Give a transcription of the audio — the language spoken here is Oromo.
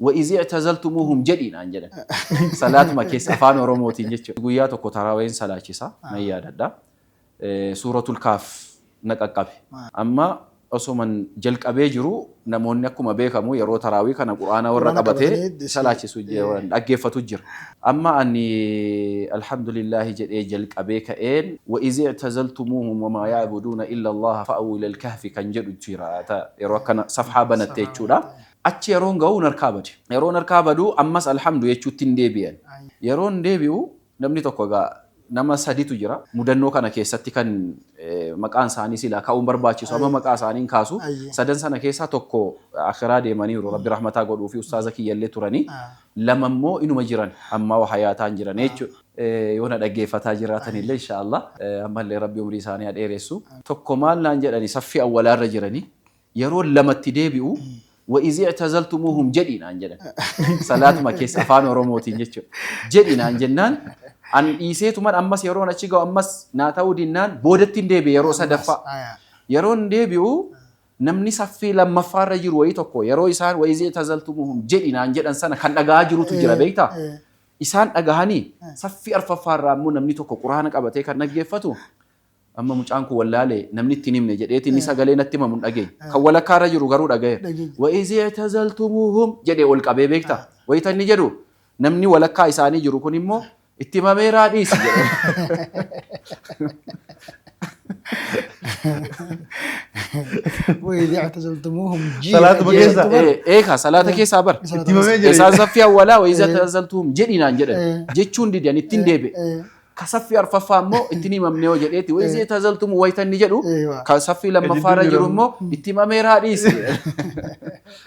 Wa'iz i'tazaltumuuhum jedhi naan jedhan. Salaatuma keessa afaan Oromootiin jechuudha. Guyyaa tokko taraaween salaachisa nan yaadadha. Suuratul Kaaf na qaqqabe. Amma osoman jalqabee jiru namoonni akkuma beekamu yeroo taraawii kana Qur'aana warra Qur'aana qabatee qabatanii salaachisu dhaggeeffatu jira. Amma ani alhamdulillaahi jedhee jalqabee ka'een wa'iz i'tazaltumuuhum wamaa ya'buduuna illa Allaha fa'awuu ilal kahfi kan jedhu jira yeroo akkana safhaa banatte jechuudha. Achi yeroon ga'u narkaa bade. Yeroo narkaa badu ammas alhamdu jechuuttin deebi'e ani. Yeroon deebi'u namni tokko egaa nama saditu jira. Mudannoo kana keessatti kan maqaan isaanii silaa ka'uun barbaachisu amma maqaa isaanii hin kaasu. Sadan sana keessaa tokko akhiraa deemaniiru Rabbi rahmataa godhuufi ustaaza kiyyallee turanii. Lama immoo inuma jiran ammaa hayaataan jiran jechuudha. Yoo na dhaggeeffataa jiraatanillee inshaallah ammallee Rabbi umrii isaanii haa dheeressu. Tokko maal naan jedhani saffii awwalaarra jiranii. Yeroon lamatti deebi'u wa'iz i'tazaltumuuhum jedhi naan jedhan. Salaatuma keessa afaan Oromootiin jechuudha. Jedhi naan jennaan an dhiiseetuman ammas yeroon achi ga'u ammas naa ta'uu dinnaan boodatti hin deebi'e yeroo sadaffaa. Yeroon deebi'u namni saffii lammaffaarra jiru wayii tokko yeroo isaan wa'iz i'tazaltumuuhum jedhi naan jedhan sana kan dhaga'aa jirutu jira beektaa? Isaan dhagahanii saffii arfaffaarraa immoo namni tokko quraana qabatee kan dhaggeeffatu Amma mucaan kun wallaale namni itti hin himne jedheeti inni sagalee natti himamu hin dhageenye. Kan walakkaa irra jiru garuu dhagayeera. Dhageenya. Wa'iz i'tazaltumuuhum jedhee ol qabee beektaa? Wayita inni jedhu namni walakkaa isaanii jiru kun immoo itti himameeraa dhiisi jedhe. Wa'iz i'tazaltumuuhum ji'a. Salaatuma ji'a keessa. jettu bara. Eekaa salaata keessaa bara. Itti himamee jira. Isaan saffii awwalaa wa'iz i'tazaltumuuhum jedhi naan jedhan. Jechuun didan ittiin deebi'e. Ka saffii arfaffaa immoo itti hin himamne yoo jedheeti wayi zee tazaltumu wayita inni jedhu Eewa. ka saffii lammaffaarra Ka jidduu jiru immoo itti himameeraa dhiisi.